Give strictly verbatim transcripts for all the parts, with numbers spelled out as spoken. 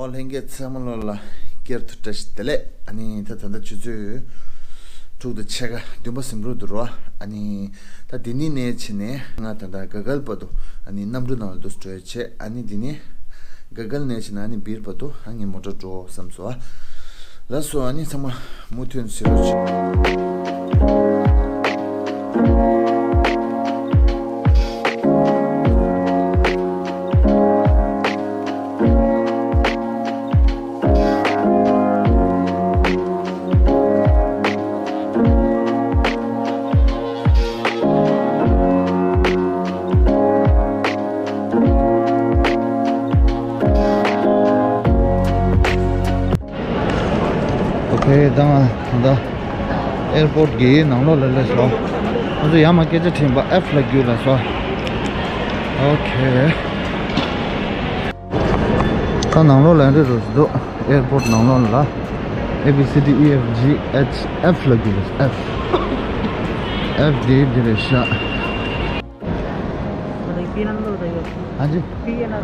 ལྷན་རྒྱས་ཚང་མ་ལོ་ལ་སྐྱར་དུ་བཀྲ་ཤིས་བདེ་ལེགས། ཨ་ནི་ད་ད་ལྟ་ཆུ་ཚོད་དྲུག་དང་ཕྱེད་ཀ་བདུན་པ་ཟིན་འགྲོ་འདུག་རོ། ཨ་ནི་ད་འདི་ནས་ནས་ཕྱིན་ནས་ང་ད་ད་ག་གལ་བར་དུ་ཨ་ནི་གནམ་གྲུ་ནང་ལ་འདུག་སེ་འགྲོ་ཡ་བྱས། ཨ་ནི་འདི་ནས་ག་གལ་ནས་ཕྱིན་ནས་ཨ་ནི་སྦིར་བར་དུ་ཨ་ངས་མོ་ཊ་འགྲོ་བསམ་སོང་། ཨ་ལགས་སོ། ཨ་ནི་ཚང་མ་མུ་མཐུད་ནས་གཟིགས་རོགས་བྱེད། ཨོ་ཁེ། ད་ང་ད་ཨེར་པོར་ཊི་གི་ནང་ལོགས་ལ་སླེབས་སོང་། ང་ཚོ་ཡར་མར་སྐད་ཆ་དྲིས་པ་ཨེཕ་ལ་རྒྱུགས་ལབ་སོང་། ཨོ་ཁེ། ད་ནང་ལོགས་ལ་འདི་རུ་འདུག་ཨེར་པོར་ཊི་ནང་ལོགས་ལ། A B C D E F G H ཨེཕ་ལ་རྒྱུགས་ལབ་སོང་། ཨེཕ། ཨེཕ་འདི་འདི་རེད་ཤག बताइए, P N R number बताइए आपका। हाँ जी। P N R.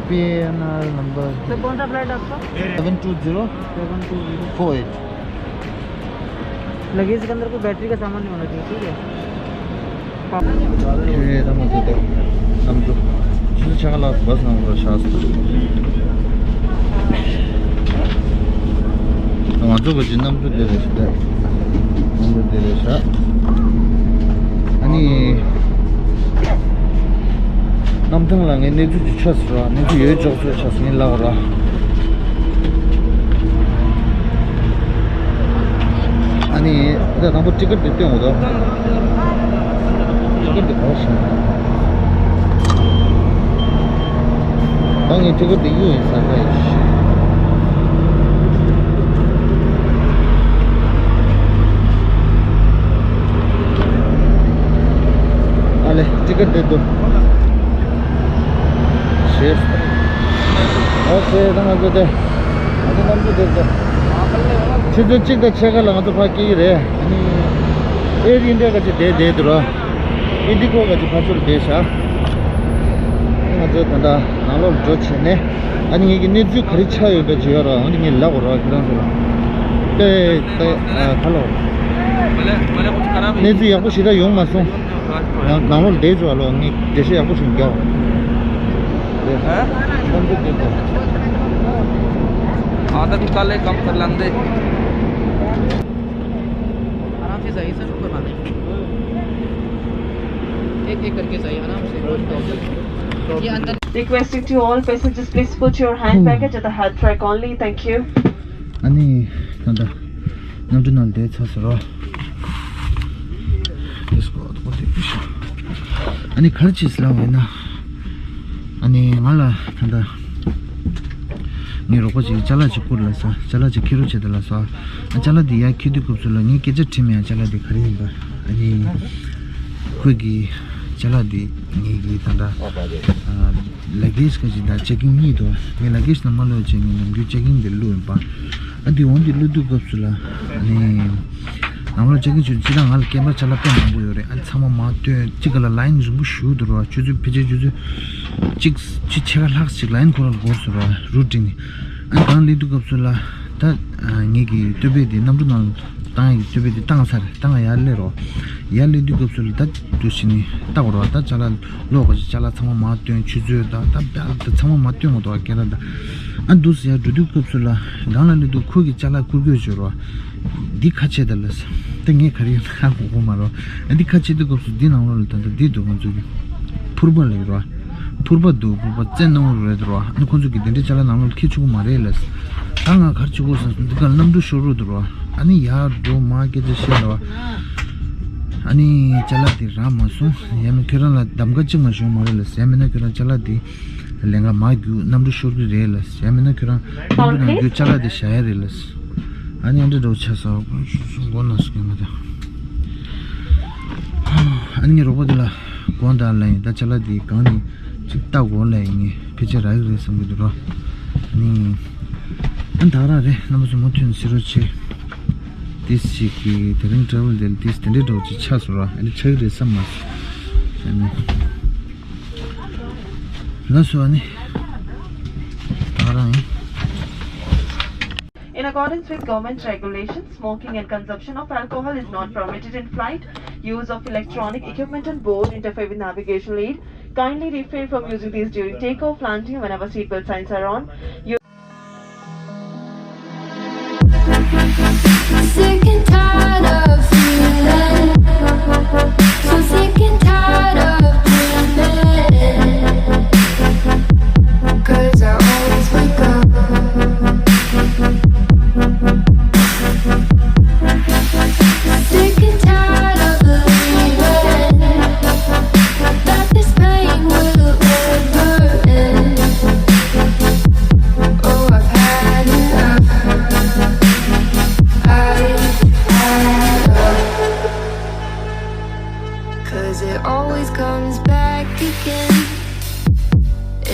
P N R number. Sir, कौन सा फ्लाइट आपका? Seven two zero. Seven two zero. Four eight. Luggage के अंदर कोई बैटरी का सामान नहीं होना चाहिए, ठीक है? ཁྱེད་རང་ཚོ་དེ་གནམ་གྲུ་ཆུ་ཚོད་ཕྱེད་ཀ་ལ་བྷ་སི་ནང་ལ་བཞག་སོང་། ང་ཚོ་ག་ཅིག་གནམ་གྲུ་དེ་རེད་ཤག་ད་གནམ་གྲུ་དེ་རེད་ཤག་ཨ་ནི་གནམ་ཐང་ལ་ངས་གནས་ཚུལ་ཅིག་ཆགས་སོང་ར། གནས་ཚུལ་ཡོད་ཅོག་ཚོད་ཆགས་སོང་། ངས་ལབ་ར། ཨ་ནི་ད་དང་པོ་ཊི་ཀེ་ཊི་དེ་སྟོན་དགོས་དོ། ཊི་ཀེ་ཊི་དེ་ག་པར་བཞག་ད་ངས་ཊི་ཀེ་ཊི་དེ་གཡུག་ཡིན་ས་ཁ་ཡིན། ཨ་ལེ། ཊི་ཀེ་ཊི་དེ་འདུག་ཞེས། ཨོ་ཁེ། ད་ང་ཚོ་དེ། ང་ཚོ་གནམ་གྲུ་དེ་ཚོ། ཆུ་ཚོད་གཅིག་དང་ཕྱེད་ཀ་ལ་ང་ཚོ་ཕར་སྐྱེལ་གྱི་རེད། ཨ་ནི་ཨེར་ཨིན་ཌི་ཡ་ག་ཅིག་བསྡད་བསྡད་འདུག་ར། ཨིན་ཌི་གོ་ག་ཅིག་ཕར་ཚུར་བསྡད་བཞག་ང་ཚོ་ད་ལྟ་ནང་ལོགས་འགྲོ་བྱས་ནས། ཨ་ནི་ངེད་ཀྱི་གནས་ཚུལ་ག་རེ་ཆགས་ཡོད་པ་ཅིག་ཡོད་ར། ཨ་ནི་ངས་ལབ་དགོས་ར། ཁྱེད་རང་ཚོ་ལ། ཨེ་ཨེ་ཨ་ཁ་ལོ། གནས་ཚུལ་ཡག་པོ་ཞེ་དྲག་ཡོང་མ་སོང་། ནང་ནང་ལོགས་བསྡད་འགྲོ་ལོ། ངས་འགྲེལ་བཤད་ཡག་པོ་ཞིག་རྒྱག་ཨ། ཁོང་ཚོ་བསྡད་འགྲོ། आदमी काले काम कर लेंदे। आराम से जाइए सर, कोई बात नहीं। एक एक करके जाइए आराम से। ये अंदर Requesting to all passengers, please put your hand baggage at the hand rack only. Thank you. ཨ་ནི་ད་ལྟ་གནམ་གྲུ་ནང་བསྡད་ཚར་སོང་རོ། Let's go. ཨ་ནི་ག་རེ་བྱས་ལབ་པ་ཡིན་ན། ཨ་ནི་ང་ལ་ད་ལྟ་ངའི་རོགས་པ་ཅིག་ཅ་ལག་ཅིག་བསྐུར་ལབ་སོང་། ཅ་ལག་ཅིག་འཁྱེར་རོགས་བྱེད་དང་ལབ་སོང་། ཨ་ཅ་ལག་འདི་ཡར་འཁྱེར་དུས་སྐབས་སུ་ལ་ངས་སྐད་ཆ་དྲིས་མེད། ཡང་ཅ་ལག་འདི་ག་རེ་ཡིན་པ། ཨ་ནི་ཁོས་ཀྱིས་ཅ་ལག་འདི་ངེད་ཀྱི་ད་ལྟ་ཨ། ལ་གེཇ་ག་ཅིག་དང་ཅེག་ཨིན་གཉིས་འདུག་ངས་ལ་གེཇ་ནང་མ་བླུགས་བྱས་ནས་ནམ་རྒྱུན་ཅེག་ཨིན་དེ་བླུགས་ཡིན་པ། ཨ་འདི་འོང་འདི་བླུགས་དུས་སྐབས་སུ་ལ་ཨ་ནི་ནང་ལོགས་ཅེག་ཨིན་བྱུང་། སྤྱིར་བཏང་ང་ལ་སྐད་འབོད་ཅ་ལག་དཔེ་མང་པོ་ཡོད་རེད། ཨ་ཚང་མ་མར་བཏོན། གཅིག་ག་ལ་ལ་ཡིན་རིང་པོ་ཞེ་པོ་འདུག་ར། ཆུ་ཚོད་ཕལ་ཆེར་ཆུ་ཚོད་གཅིག་གཅིག་ཕྱེད་ཀ་ལྷག་ཅིག་ལ་ཡིན་ཁོ་རང་འགོར་སོང་ར། རུ་བསྒྲིགས་ནས། ཨ་གང་སླེབས་དུས་སྐབས་སུ་ལ་ད་ངེད་ཀྱི་ལྟོ་ཕད་དེ་གནམ་གྲུ་ནང་བཏང་ཡག་གི་ལྟོ་ཕད་དེ་བཏང་ཚར་རེད། བཏང་ཡར་སླེབས་རོགས། ཡར་སླེབས་དུས་སྐབས་སུ་ལ་ད་འདུག་སེ་ནི་ལྟ་དགོས་རེད་བ། ད་ཅ་ལག་ལོག་ག་ཅིག་ཅ་ལག་ཚང་མ་མར་བཏོན། ཆུ་ཚོད་ད་ད་ད་ཚང་མ་མར་བཏོན་དགོས་འདུག་བ། སྐད་ར་ད། ཨ་འདུག་སེ་ཡར་འགྲོ་དུས་སྐབས་སུ་ལ་སྒང་ལ་སླེབས་དུས་ཁོ་གི་ཅ་ལག་བསྐུར་དགོས་བྱུང་རོགས། འདི་ཁ་ཕྱེ་ད་ལབ་སོང་། ད་ངས་ག་རེ་ཡོད་ན་ཧ་གོ་གི་མ་རེད། ཨ་འདི་ཁ་ཕྱེ་དུས་སྐབས་སུ་འདི་ནང་ལོགས་ལ་ད་ལྟ་འདི་འདུག་ང་ཚོ་གི་ཕུར་པ་ལབ་ཀྱི་རེད་བ། ཕུར་པ་འདུག་ཕུར་པ་བཙན་གནང་རེད་འདུག་ར། ཨ་ནི་ཁོང་ཚོ་གི་དེ་འདྲའི་ཅ་ལག་ནང་ལོགས་འཁྱེར་ཆོག་གི་མ་རེད་ལབ་སོང་། ད་ང་ག་རེ་བྱེད་དགོས་ཟེར་ན་འདི་ག་ལ་གནམ་གྲུ་ཤོར་རོགས་འདུག་ར། ཨ་ནི་ཡར་འགྲོ་མར་སྐད་ཆ་བཤད་ར་བ། ཨ་ནི་ཅ་ལག་དེ་རག་མ་སོང་། ཡང་མིན་ཁྱོད་རང་ལ་གདམ་ག་གཅིག་མ་བྱུང་མ་རེད་ལབ་སོང་། ཡང་མིན་ན་ཁྱོད་རང་ཅ་ལག་དེ་ལེན་ག་མར་རྒྱུགས། གནམ་གྲུ་ཤོར་གི་རེད་ལབ་སོང་། ཡང་མིན་ན་ཁྱོད་རང་གནམ་གྲུ་ནང་རྒྱུགས་ཅ་ལག་དེ་བཞག་ཡ་རེད་ལབ་སོང་། ཨ་ནི་ཨ་འདྲ་འདྲ་བོ་ཆགས་སོང་། མགོ་ན་སོང་ཡོད་མ་རེད། ཨ་ནི་ངའི་རོགས་པ་དེ་ལ་དགོངས་དག་ལབ་ཡིན། ད་ཅ་ལག་འདི་གང་ནས་ཅིག་ལྟ་དགོས་ལབ་ཡིན། ངས་ཕལ་ཆེར་རག་གི་རེད་བསམ་གྱི་འདུག་རོ། ཨ་ནི་ཨ་ད་ག་རང་རེད། རྣམ་པ་ཚོ་མུ་མཐུད་ནས་གཟིགས་རོགས་བྱེད། ཏིས་ཞིག་གི་དེ་རིང་ཊེ་རེ་ཝལ་དེ་ལ་ཏིས་དེ་འདྲའི་འདྲ་བོ་ཅིག་ཆགས་སོང་རོ། ཨ་ནི་ཆགས་ཀྱི་རེད་བསམ་མ་སོང་། ཨ་ནི། ལགས་སོ། ཨ་ནི། ད་ In accordance with government regulations, smoking and consumption of alcohol is not permitted in flight. Use of electronic equipment on board interfere with navigation lead. Kindly refrain from using these during takeoff, landing, whenever seatbelt signs are on. Sick and tired of feeling, so sick and tired of breathing. 'Cause I always wake up. Sick and tired of believing that this pain will ever end. Oh, I've had enough. I've had enough. 'Cause it always comes back again.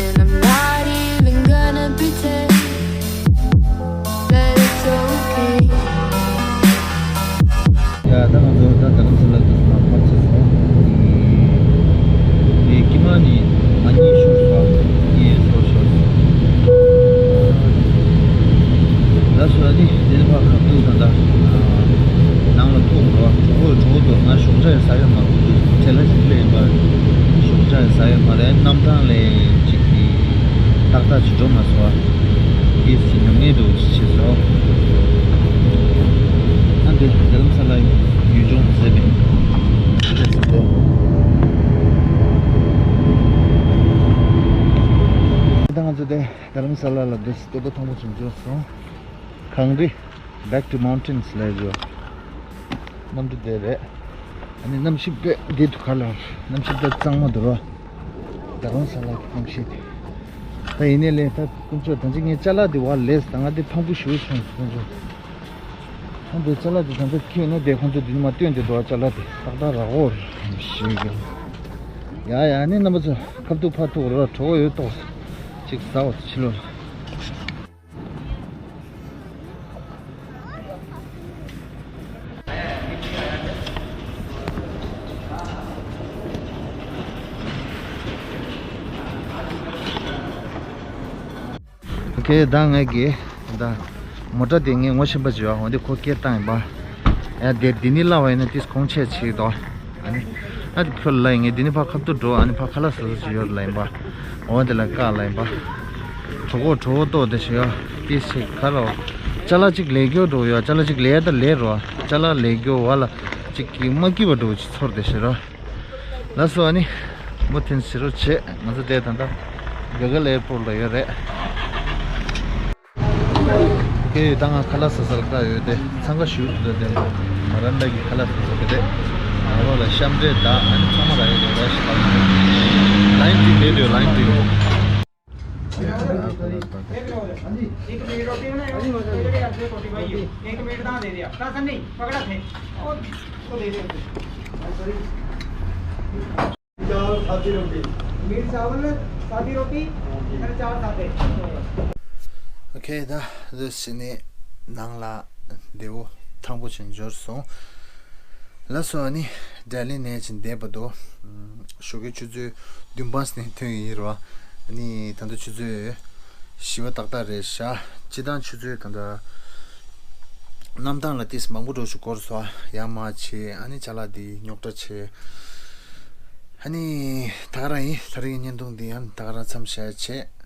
And I'm not even gonna pretend that it's okay. ཡ། ད་ང་ཚོ་ད་རྡ་རམ་ས་ལ་དུ་མར་ཕབ་ཚར་སོང་། དེ་ཀི་མ་ནི་ང་གཉིས་ཤོར་སོང་། གཉིས་ཤོར་ཤོར་སོང་། ལགས་སོ། ཨ་ནི་དེ་ནི་ཕར་ཁ་ཐུག་ད་ལྟ་ནང་ལ་ཐུག་འགྲོ། གྲོགས་པོ་གྲོགས་པོ་དང་ང་ཞོགས་ཇ་ཡང་ཟ་ཡ་མ་རེད། ཁྲེ་ལ་ཞིག་ལས་ཡིན་པ། ཞོགས་ཇ་ཡང་ཟ་ཡ་མ་རེད། གནམ་ཐང་ལས་ཅིག་གི་ཏག་ཏག་ཅིག་འགྲོ་མ་སོང་བ། དེ་ཚོ་ཉམས་ངེས་འདྲ་བོ་ཅིག་བྱས་སོང་། ཨ་འདི་རྡ་རམ་ས་ལ་ཡུལ་ལྗོངས་ཟེར་བའི་ཅིག་ཟེར་ཏེ། ད་ང་ཚོ་དེ་རྡ་རམ་ས་ལ་ལ་འདུག་སྟེ་པོ་ཐང་པོ་ཅིག་འབྱོར་སོང་། གངས་རི། Back to mountains ལབ་ཡོད། གནམ་གྲུ་དེ་རེད། ཨ་ནི་གནམ་གཤིས་དཔེ་བདེ་འདུག་ག་ལ། གནམ་གཤིས་དཔེ་གཙང་མ་འདུག་ར། རྡ་རམ་ས་ལ་གི་གནམ་གཤིས་དེ། ད་ཡིན་ནའི་ལས་ད་དཀོན་མཆོག་ད་ཅི་ངའི་ཅ་ལག་དེ་བ་ལས་ད་ང་དེ་ཕངས་པོ་ཞུ་སོང་དཀོན་མཆོག་ཨ་འདི་ཅ་ལག་དེ་ད་ད་ཁྱོད་ནས་དེ་ཁོང་ཚོ་དེ་ནི་མ་སྟོན་དེ་འདུག་ཅ་ལག་དེ་ཏག་ཏག་རག་འོར་ཞུ་གི། ཡ་ཡ། ཨ་ནི་རྣམ་པ་ཚོ་ཁ་ཐུག་ཕར་ཐུག་ར་གྲོགས་ཡོད་ཏོག་ཅིག་ཟ་བ་ཕྱི་ལོགས། ཨོ་ཁེ། ད་ངས་ཀྱི་ད་མོ་ཊ་དེ་ངས་ངོ་ཤེས་པ་ཅིག་ཡོད། འོ་འདི་ཁོ་སྐད་བཏང་ཡིན་པ། ཡ་དེ་འདི་ནི་སླ་བ་ཡིན་ན་ཏིས་གོང་ཆེ་ཆེ་དོ། ཨ་ནི་ཨ་དེ་ཁོ་ལ་ཡིན་ངས་འདི་ནི་ཕ་ཁབ་ཏུ་འགྲོ། ཨ་ནི་ཕ་ཁ་ལག་ཟ་ཟ་ཅིག་ཡོད་ལ་ཡིན་པ། འོ་དེ་ལ་བཀག་ལ་ཡིན་པ། གྲོགས་པོ་གྲོགས་པོ་ཏོ་དེ་ཞིག་ཡོད། ཏིས་ཆེ་ག་རོ། ཅ་ལག་ཅིག་ལས་རྒྱུ་འགྲོ་ཡོད། ཅ་ལག་ཅིག་ལས་ད་ལས་རོ། ཅ་ལག་ལས་རྒྱུ་བ་ལ་ཅིག་གི་མ་སྐྱིད་པ་འགྲོ་ཅིག་ཚོར་དེ་ཞིག་རོ། ལགས་སོ། ཨ་ནི་མུ་མཐུད་ཟེར་རོ་བྱེད། ང་ཚོ་དེ་ད་ལྟ་ག་ག་ལ་ཨེར་པོར་ལ་ཡོད་རེད། ཨོ་ཁེ། ད་ང་ཁ་ལག་ཟ་ས་ལ་བཀག་ཡོད་དེ། འཚང་ཁ་ཞུ་དུ་དེ་མ་རན་ད་གི་ཁ་ལག་ཟ་ས་དེ་རེད། ང་རོ་ལ་ཤམ་འདྲེ་ད་ཨ་ནི་ཚང་མ་ར་ཡོད་དེ་ར་ཤི་ལ། ལ་ཡིན་ཏིག་དེ་དུ་ལ་ཡིན་ཏིག एक प्लेट रोटी बनाई, एक प्लेट रोटी भाई, एक प्लेट दाल दे दिया। राशन नहीं, पकड़ा थे। और उसको दे दे। चावल, सादी रोटी। मीट चावल, सादी रोटी, और चार सादे। ཨོ་ཁེ། ད་འདི་ཕྱི་ནས་ནང་ལ་བདེ་བོ་ཐང་པོ་ཅིག་འབྱོར་སོང་། ལགས་སོ། ཨ་ནི་ལྡི་ལི་ནས་ཅིག་འདས་པ་དོ། ཞོགས་ཀའི་ཆུ་ཚོད་བདུན་པ་ནས་ཐོན་ཡིན་རོ། ཨ་ནི་ད་ལྟ་ཆུ་ཚོད་བཞི་པ་ཏག་ཏག་རེད་ཤག་སྤྱི་བཏང་ཆུ་ཚོད་ད་ལྟ་གནམ་ཐང་ལ་ཏིས་མང་པོ་འགྲོ་ཞིག་འགོར་སོང་། ཡར་མར་བྱས། ཨ་ནི་ཅ་ལག་འདི་རྙོག་དྲ་བྱས། ཨ་ནི་ད་ག་རང་ཡིན། ད་རེས་ཀྱི་བརྙན་ཐུང་འདི་ཡང་ད་ག་རང་མཚམས་བཞག་བྱས།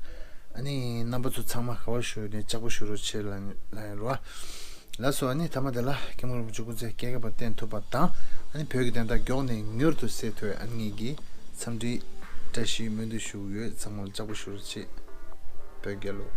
ཨ་ནི་རྣམ་པ་ཚོ་ཚང་མ་དགའ་བ་ཞུ་ནས་ལྕགས་པོ་ཞུ་རོགས་བྱེད་ལ་ལ་ཡིན་རོ། ལགས་སོ། ཨ་ནི་མཐའ་མ་དེ་ལ་སྐྱབས་མགོན་རིན་པོ་ཆེ་སྐུ་ཚེ་བསྐལ་བརྒྱ་བརྟན་ཐུབ་པ་དང་། ཨ་ནི་བོད་ཀྱི་བདེན་མཐའ་མགྱོགས་ནས་མྱུར་དུ་གསལ་ཐུབ། ཨ་ནི་ངེད་ཀྱི་འཚམས་འདྲི་བཀྲ་ཤིས་སྨོན་འདུན་ཞུ་གི་ཡོད། ཚང་མ་ལ་ལྕགས་པོ་ཞུ་རོགས་བྱེད། བོད་རྒྱལ་ལོ།